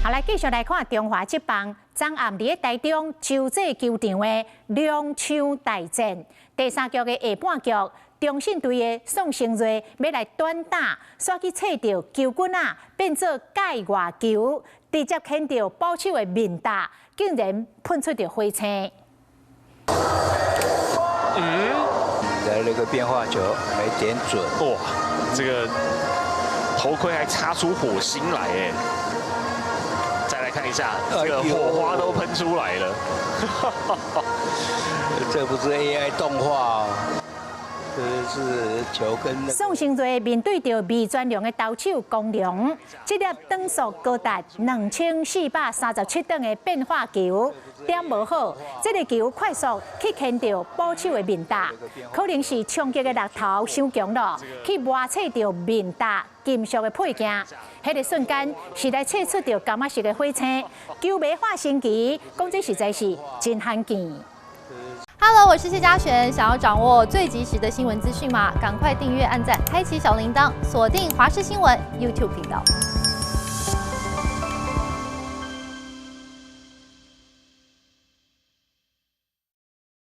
好，來繼續來看中華職棒，昨暗佇咧台中洲際球場的兩場大戰，第三局的下半局，中信隊的宋晟睿欲來短打，煞去切著球棍仔，變做界外球，直接牽著捕手的面罩，竟然噴出著火星。來了個變化球，沒點準。哇，這個頭盔還擦出火星來哎！再來看一下，這個火花都噴出來了。這不是 AI 動畫哦，這是球跟。宋晟睿面對著味全龍的投手光榮，這粒轉速高達2437轉的變化球，點無好，這个球快速去牽著捕手的面罩，可能是衝擊的力頭傷強囉，去磨切著面罩金屬的配件，彼个瞬間是來切出著柑仔色的火星，球迷化神奇，講這實在是真罕見。 Hello，我是謝嘉璇。想要掌握最及時的新聞資訊嗎？趕快訂閱、按讚、開啟小鈴鐺，鎖定華視新聞 YouTube 頻道。